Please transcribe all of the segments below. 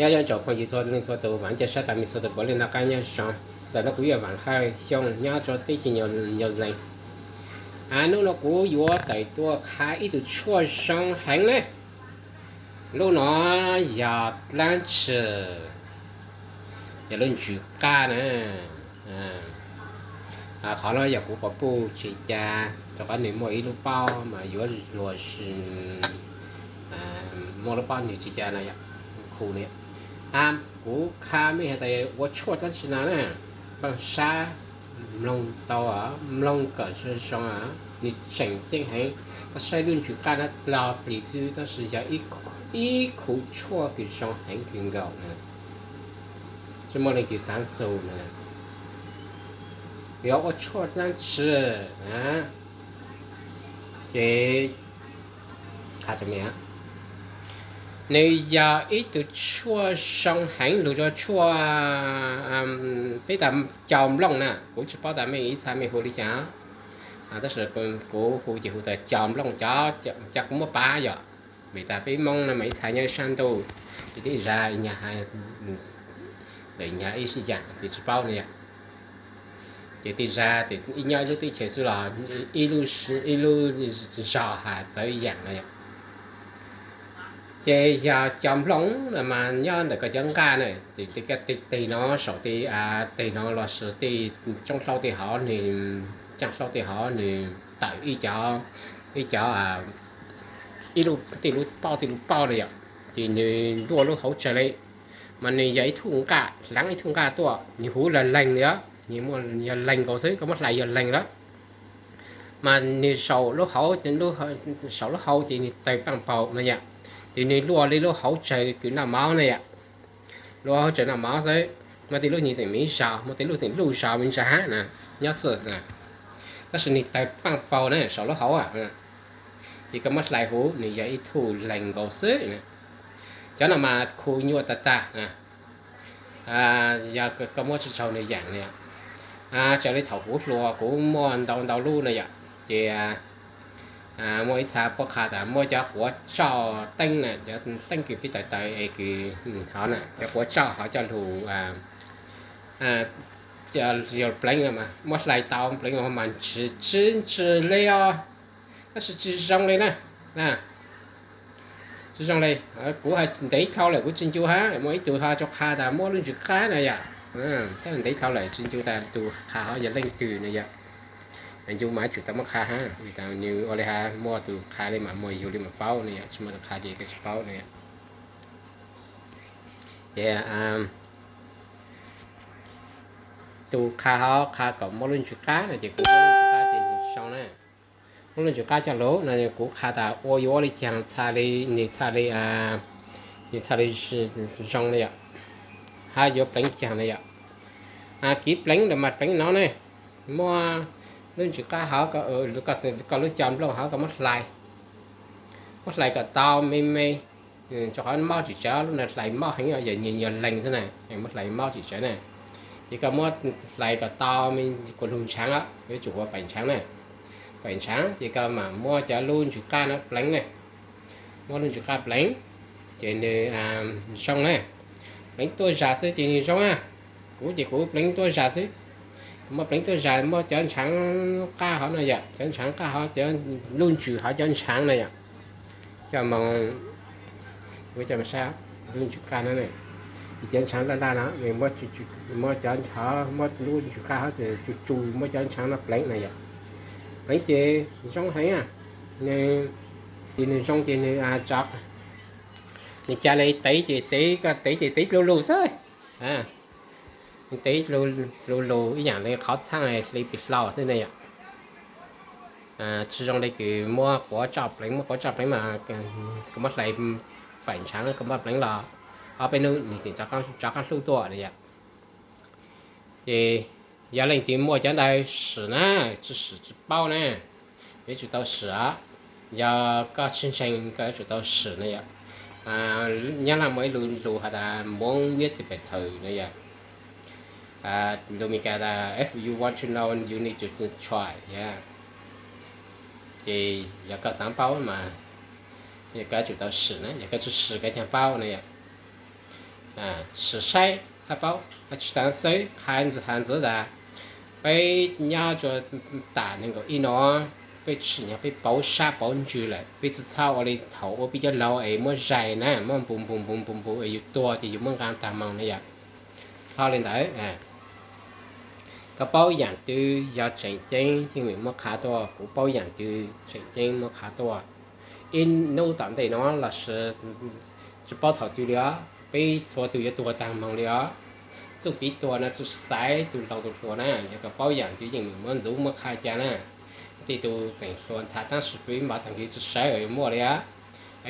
Nyob zoo tsoom phooj ywg txhua leej txhua tus, vam thiab cia siab tas nej txhua tus puav leej noj qab nyob zoo. Ntawm no kuv yog Vam Hawj Xyooj nyob rau teb chaws New Zealand. Hnub no kuv yuav tawm tuaj qha ib tug tshuaj zoo heev na. Lub no yog dlaab tsi? Yog lub ntsws qaj na. Qhov no yog kuv quas puj tsis ca, rau qhov nws muaj ib lub paub mas yuav luag muaj lub paub nws tsis ca no yom, khu no. Kuv qha mej has tas ua tshuaj dlaab tsi no na, npaj sab mloog tau, mloog kom zoo zoo, nws tseem ceeb heev. Koj saib lub ntsws qaj no los plig xwb tab sis yog ib khu tshuaj kws zoo heev kawg nkaus na. Tsis muaj leej twg xaav txug na. Yuav ua tshuaj dlaab tsi? Ces nws yog ib tug tshuaj zoo heev lug rua tshuaj, peb tas cau nplooj na, kuv tsis paub tas mej ib txha mej hu li cas, tab sis kuv hu ces hu tas cau nplooj, cov kuv muab pav yom. Vim tas peb Moob no mas ib txha nyob ib sab ntuj, ces tej zag nyag, ntawm nyag ib yaam ces tsis paub no yom. Ces tej zag tes ib nyob ib lub teb chaws xwb los ib lub zog has txawv yaam no yom. Ces yog cov nplooj no mas nyob ntawm koj cov nqaj na, tej no saum tej, tej no lossis tej tsoob hlaub tej hov nws, caaj hlaub tej hov nws tawm ib cov, ib cov, tej lub pauj tej lub pauj no yom. Ces nws luaj lub hauv tsawg li, mas nws yog ib tug nqaj, hlaav ib tug nqaj tuaj, nws huv los leeg li os, nws muaj yog leeg nkaus xwb, koj muab hlais yog leeg lawm. Mas nws saum lub hauv, saum lub hauv ces nws tawg paaj paug no yom. Ces nws luaj li lub hauv tsawg kws noj mov na yom. Luaj hauv tsawg noj mov xwb, muaj tej lub nws tseem me zog, muaj tej lub tseem luj zog me ntsa hab na, nyob xwb. Tab sis nws tawg paaj paug na saum lub hauv, ces koj muab hlais huv nws yog ib tug leeg nkaus xwb. Cov no mas khu nyuaj tag tag. Yog koj muab tsi tsaug nws yaam na, raws li thaum kuv hluas kuv muaj ntau ntau lub na yom, ces muaj ib txha puab qha tas muab cov quav tsauj teeb na, cov teeb kws peb tawv tawv es kws hov na, cov quav tsauj hov coj lug, yog pleev no mas muab hlais tau pleev no mas ntsws tsw ntsws li os, tab sis tsis zoo li na. Tsis zoo li, kuv has ntev dhau lawm kuv tsis ncu hab, muaj ib tug ho tau qha tas muab lub ntsws qab na yom. Tab ntev dhau lawm tsis ncu tas tus qha hov yog leej twg na yom. Ncu mas tsum tas muab qha hab, vim tas nws ua li has muaj tus qha li mas muaj yug li mas paub na yom, tsis muaj tus qha ces koj tsis paub na yom. Ces tus qha hov qha kom muab lub ntsws qab no ces kuv muab lub ntsws qab ces nws zoo na. Muab lub ntsws qab coj lug no kuv qha tas ua yuav ua li caag txha li, nws txha li, nws txha li zoo na yom. Hab yuav pleev caag na yom. Kev pleev los mas pleev no ne, muab lub ntsws qab hov, koj lub cau nplooj hov koj muab hlais, muab hlais kom tau me me, rau qhov mob tsis tsawv, lub no hlais mob heev, yog nws yog leeg xwb na, muab hlais mob tsis tsawv na. Ces koj muab hlais kom tau me, kuas lug ntshaav, yuav tsum ua paim ntshaav na. Paim ntshaav ces koj mam muab cov lub ntsws qab no pleev na. Muab lub ntsws qab pleev ces nws zoo na. Pleev tuaj zag xwb ces nws zoo na. Kuv ces kuv pleev tuaj zag xwb. Muab pleev tuaj zag, muab cov ntshaav qab hov no yom, cov ntshaav qab hov, cov lub ntsws hov cov ntshaav na yom. Coj moog, kuv coj moog saib lub ntsws qab no, cov ntshaav laj laj no, muab cov ntshaav, muab lub ntsws qab hov tsu tsu, muab cov ntshaav no pleev na yom. Pleev ces zoo heev, nws, ces nws zoo ces nws, nws ca le tev ces tev, koj tev ces tev lug lug xwb. Tev lug lug ib yaam li qhov txhaaj hli pim hlau xwb ne yom. Tsi zoo li kws muab quav tsauj pleev, muab quav tsauj pleev mas koj muab hlais paim ntshaav koj muab pleev los ob peb hnub nws tseem rov qaab hlub tuaj na yom. Ces yog leej twg muaj cov ntawd sim na, tsi sim tsi paub na, yuav tsum tau sim os. Yog koj tsis ntseeg koj yuav tsum tau sim na yom. Nyab Laj muaj ib lus has tas muab viab tis pem thawm na yom. Lus Meskas tas if you want to know, you need to try. Ces yog koj xaav paub mas koj yuav tsum tau sim na, yog koj tsis sim koj caag paub na yom. sim saib txhaj paub. Tsis tas xwb, qha ntxiv has ntxiv tas peb nyob rua tam nees nkaum ib no, peb tsim nyog peb pauv sab pauv ntsws lawm, peb tsi txhob ua li thaum ub peb cov laug es muab zais na, muab npu npu npu npu npu es yus tuag ces yus muab nqaa taag moog na yom. Txhob li ntawd. Koj paub yaam twg yog tseem ceeb yeej meem muab qha tuaj, kuv paub yaam twg tseem ceeb muab qha tuaj. Ib nub tom ntej no lossis tsi paub thaum twg li os, peb txhua tug yuav tuag taag moog li os. Txuj kev tuag no tsi xaiv tug laug tug hluas na, yog koj paub yaam twg yeej meem muab ntxuv muab qha ca na. Tej tug tseem hluas ntxhais tab sis peb npav taag kev tsi sawv yuav muaj li os.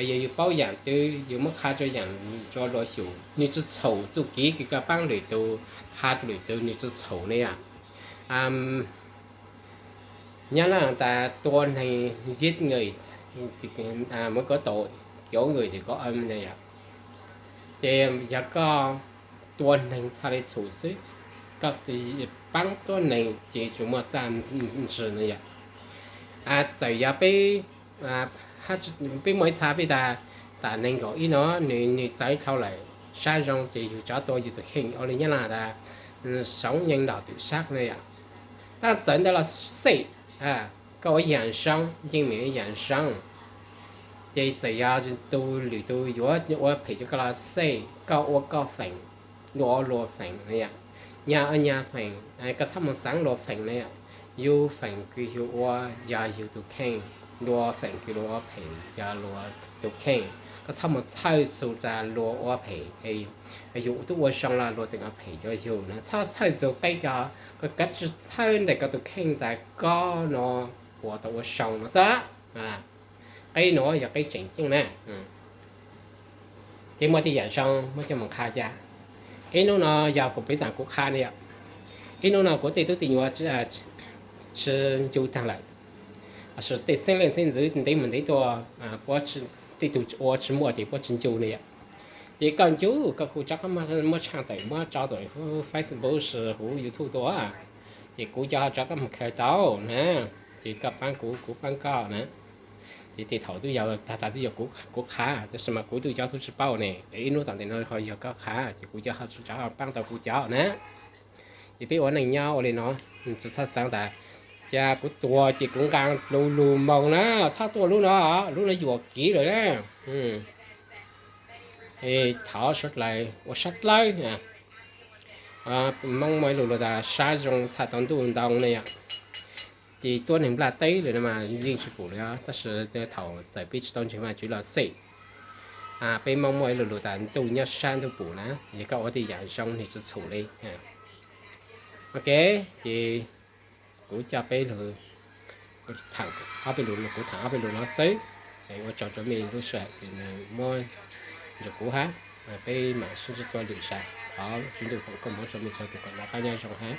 Yog yus paub yaam twg yus muab qha rua yaam rua luas xyum, nwg tsi txhaum txuj kev kws koj paab lwm tug, qha rua lwm tug nwg tsi txhaum ne yom. Nyab Laj tas tua neeg giết người, mới có tội, cứu người thì có ân ne yom. Ces yog koj tua neeg txhaj le txhum xwb, koj paab tua neeg ces tsuas muaj txaj ntsig ne yom. Txawm yog peb, peb muaj ib txha peb tas, tam neeg nkaum ib no, nwg txawv dhau lawm, sab zoo ces yug tso tua yug tus kheej, ua li Nyab Laj tas sống nhưng đòi tự sát ne yom. Tab txawv ntawd los xij, koj ua yaam zoo yeej meem ua yaam zoo. Ces txawm yog tus lwm tus yuav ua phem rua koj los xij, koj ua koj feem, luag ua luag feem ne yom. Nyag ua nyag feem, koj txhob moog xaav luag feem ne yom. Yug feem kws yug ua yog yug tus kheej, luag feem kws luag ua phem yog luag tus kheej. Koj txhob moog txhawj txug tas luag ua phem, yug tub ua zoo los luag tseem ua phem rua yug na. Txhob txhawj txug qeb cov, koj kav tsij txhawj ntawm koj tus kheej tas koj no puas tau ua zoo no xwb. Qeb nuav yog qeb tseem ceeb na. Ces muaj tej yaam zoo muab coj moog qha ca. Ib nub no yog kuv piv xam kuv qha ne yom. Ib nub no kuv tej tub tej nyuas tsi ncu taag lawm, lossis tej xeeb leej xeeb ntxwv ntev mus ntev tuaj, tej tug ua tsi muaj ces puab tsi ncu ne yom. Ces koj ncu koj kuj rov qab muab tshaaj tawm muab tso tuaj huv Facebook lossis huv YouTube tuaj. Ces kuv cov ho rov qab moog khaws tau na. Ces koj paab kuv, kuv paab koj na. Ces tej thaum tub yog tag tag tub yog kuv qha, tab sis mas kuv tub cov tub tsi paub ne, ib nub tom ntej no ho yog koj qha ces kuv cov ho rov paab tau kuv cov na. Ces peb ua neej nyob ua li no, tsi txhob xaav tas, cas kuv tuag ces kuv nqaa lug lug moog na, txhob tuaj lub no, lub no yuam kev lawm na. Thov suav dlawg ua sab dlawb. Moob muaj ib lus lug tas sab zoo txhaj tau ntuj ntoo ne yom. Ces tuab neeg nplaj teb lawm no mas yeej tsi pum li os, tab sis thaum txawm peb tsi tau ntseeg Vaajtswv los xij, peb Moob muaj ib lus lug tas ntuj nyob sab ntuj pum na, yog koj ua tej yaam zoo nwg tsi txhum li. Ok, ces kuv coj peb lug thaam ob peb lus, kuv thaam ob peb lus no xwb. Ua tsaug rua mej lub sij hawm kws muab nrug kuv hab, peb maam sib ntsib dlua lwm zag. Thov Tswv Ntuj foom koob moov rua mej txhua tus kom noj qab nyob zoo hab.